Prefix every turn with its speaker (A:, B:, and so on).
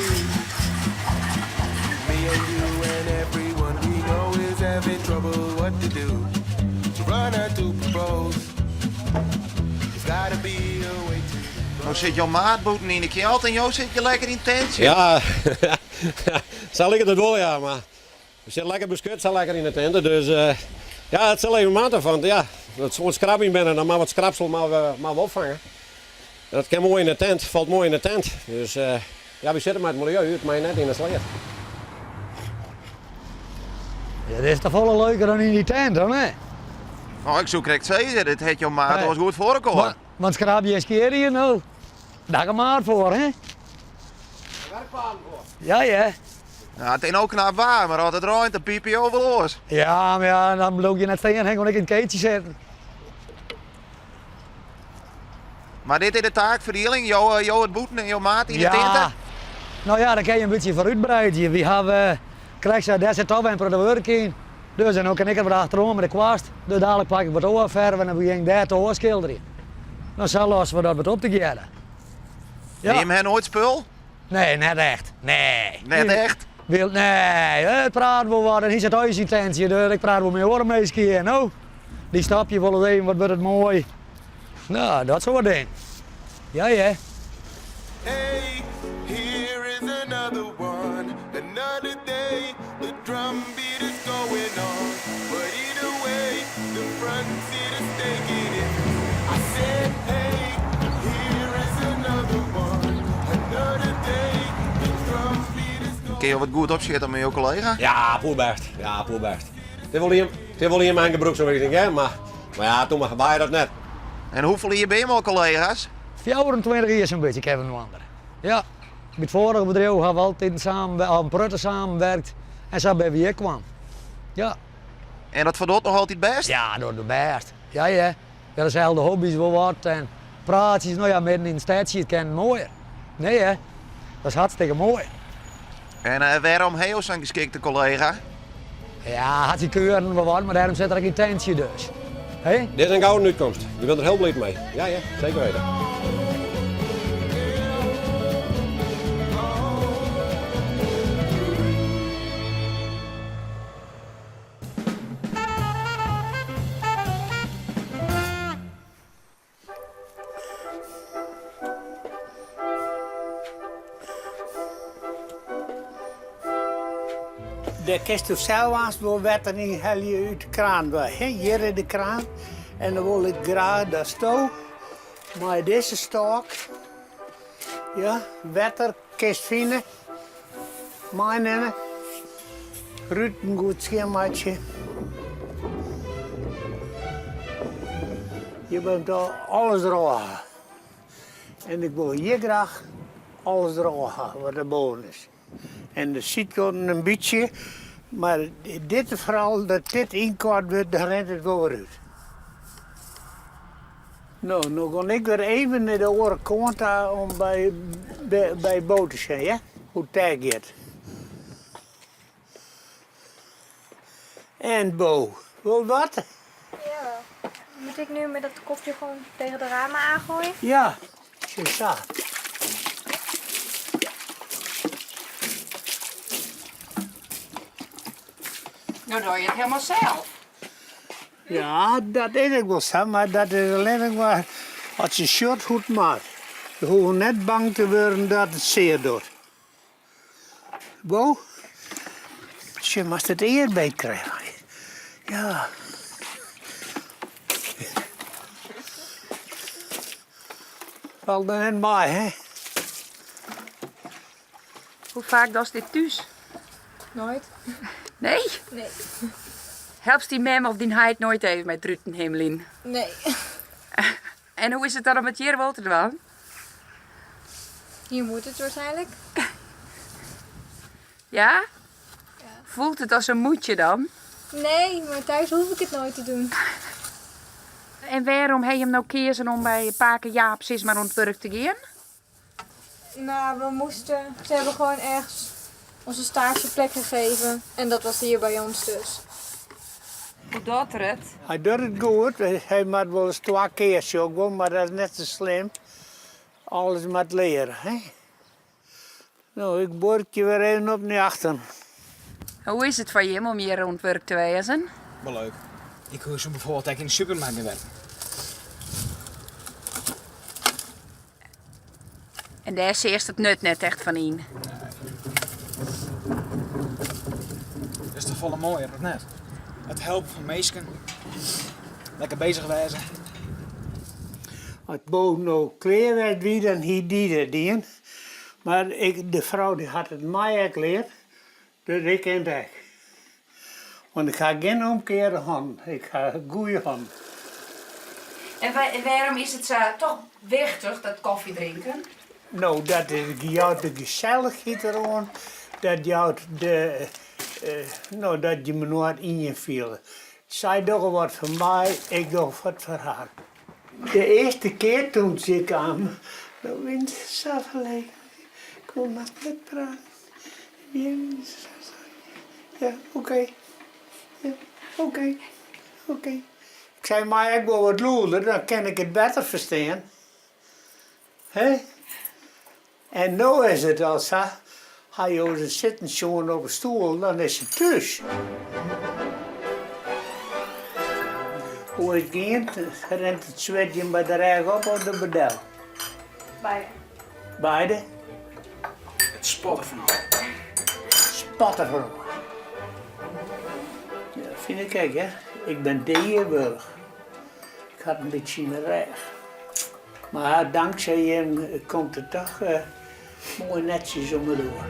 A: do. Me and you and everyone we know is having trouble what to do. To run or to propose. There's gotta be a way to.
B: No sit jo maat bûten yn de kjeld en jo sitte lekker yn it tintsje.
C: Ja, sa liket it wol ja, mar we sitte lekker beskut sa lekker yn de tinte, dus ja, it sil even moatte, want ja, as we oan it skrabjen binne, dan moatte we it skrapsel mar we opfange. En dat kin moai yn de tent, falt moai yn de tent. Dus ja, wy sitte mei it miljeu, it mei net yn de sleat.
D: Ja, dit is toch folle leuker dan yn dy tent, of net?
B: No, ik soe krekt sizze, dit hat jo maat oars goed foar elkoar.
D: Want skrabje en skearje no, dêr ha ik maat foar, hè?
C: Werkpaden foar.
D: Ja, ja.
B: Ja, it is no knap waar, mar as it reint, dan pipe jo wol oars.
D: Ja, mar ja, dan bliuw je net stean, hè, gewoan ek yn it keetsje sitten.
B: Mar dit is de taakferdieling, jo, eh, jo it bûten en jo maat yn de tinte?
D: Ja, no ja, dan kin je in bytsje foarút breidzje. Wy hawwe, krekt sa, dêr sit toch wer in protte wurk yn. Dus en no kin ik der wat achteroan mei de kwast. Dus dadelijk pak ik wat oar ferve en dan begjin ik dêr te oanskilderjen. No sa losse we dat wat op tegearre.
B: Ja. Jim ha noait spul?
D: Nee, net echt. Nee.
B: Net echt?
D: Wil, nee, it praat wol wat en hy sit thuis yn tentsje, dus ik praat wol mei oare minsken hjir, no. Dy stapje wol ris even, wat wurdt it moai. No, dat soart dingen. Ja, ja.
A: Hey, here is another one, another day, the drum beat is going on, but either way, the front seat is taking it. I said, hey, here is another one, another day, the drum beat is going
B: Kinne jo wat goed opsjitte mei jo kollega?
C: Ja, poerbêst. Ja, poerbêst. It is wol ien, it is wol ien mei in gebrûksoanwizing, hè, mar, mar ja, toen waai dat net.
B: En hoefolle jier binne jim al kollega's?
D: 24 jier sa'n bytsje, Kevin Wander. Ja, by it foarige bedriuw hawwe we altyd samen, al in protte samenwerkt en sa binne we hjir kwam. Ja.
B: En dat foldocht noch altyd bêst?
D: Ja, dat docht bêst. Ja, ja. Ja, deselde hobby's wol wat en praatsjes, no ja, midden yn it stedsje, it kin moaier. Nee hè, dat is hartstikke moai.
B: En eh, wêrom ha jo sa'n geskikte kollega?
D: Ja, hat syn keuren wol wat, mar dêrom sit er ek yn it tentsje dus. Hé?
C: Dit is in gouden útkomst. Wy binne der hiel bliid mei. Ja, ja, seker weten.
E: Dêr kinsto sels aanst wol wetter yn helje út de kraan wei. Hè? Hjir is de kraan en dan wol ik graach datsto mei dizze stôk ja, wetter kinst fine, meinimme, ruten goed skjinmeitsje. Je bent al alles derôf ha. En ik wol hjir graach alles derôf ha wat der boven is. En de sydkanten in bytsje, mar dit foaral, dat dit ynkoart wurdt, dan rint it wol wer út. No, no gean ik wer even nei de oare kant ta om by, by Bo te sjen, ja? Hoe't it dêr giet. En Bo, wol wat?
F: Ja. Moet ik nu met dat kopje gewoon tegen de ramen aangooien?
E: Ja, sa.
G: No doch je it hielendal sels.
E: Ja, dat is ek wol sa, mar dat is allinnich mar as je sjocht hoe't it moat. Je hoege net bang te wurden dat it sear docht. Bo, sjoch, moatst it ear beet krije. Ja. Falt der net mei, hè?
G: Hoe faak dochst dit thús?
F: Noait.
G: Nee?
F: Nee.
G: Helpst dyn mem of dyn heit noait even mei it ruten himmeljen?
F: Nee.
G: En hoe is it dan om it hjir wol te dwaan?
F: Hier moet het waarschijnlijk.
G: Ja? Voelt het als een moetje dan?
F: Nee, maar thuis hoef ik het nooit te doen.
G: En wêrom ha jim no keazen om by pake Jaap sis mar oan it wurk te gean?
F: Nou, we moesten. Ze hebben gewoon ergens onze stageplek gegeven. En dat was hier bij ons dus.
G: Hoe docht er it?
E: Hy docht it goed. Hy moat wolris twa kear sjoch wol, mar dat is net sa slim. Alles moat leare, hè? No, ik buorkje wer even op nei achteren.
G: Hoe is it foar jim om hjir oan it wurk te wêzen?
H: Wol leuk. Ik soe bijvoorbeeld ek yn de supermarkt gean werken.
G: En dêr seachst it nut net echt fan yn.
H: Dat is toch folle moaier, of net? It helpen fan minsken, lekker bezich wêze.
E: As Bo no klear west wie, dan hie dy dat dien. Mar ik, de frou dy hat it my ek leard, dus ik kin it ek. Want ik ha gjin omkearde hannen, ik ha goede hannen.
G: En wêrom is it sa toch wichtich, dat kofjedrinken?
E: No, dat jout de gesellichheid deroan, dat jout de, no, dat je inoar ien fiele. Sy dogge wat foar my, ik doch wat foar har. De earste kear toen se kaam, no wie se sa ferlegen. Ik koe noch net praten. Ja, oké. Ja, oké. Oké. Ik sei, mei ek wol wat lûder, dan kin ik it better ferstean. Hè? En no is it al sa, ha jo se sitten sjoen op 'e stoel, dan is se thús. Hoe is it gien? Rint it swit jim by de rêch op of de bedel?
F: Beide.
E: Beide?
H: It spat der fanôf.
E: Spat der fanôf. Ja, fyn ik ek, hè. Ik bin deawurch. Ik ha in bytsje yn 'e rêch. Mar tanksij jim komt it toch moai netsjes om 'e doar.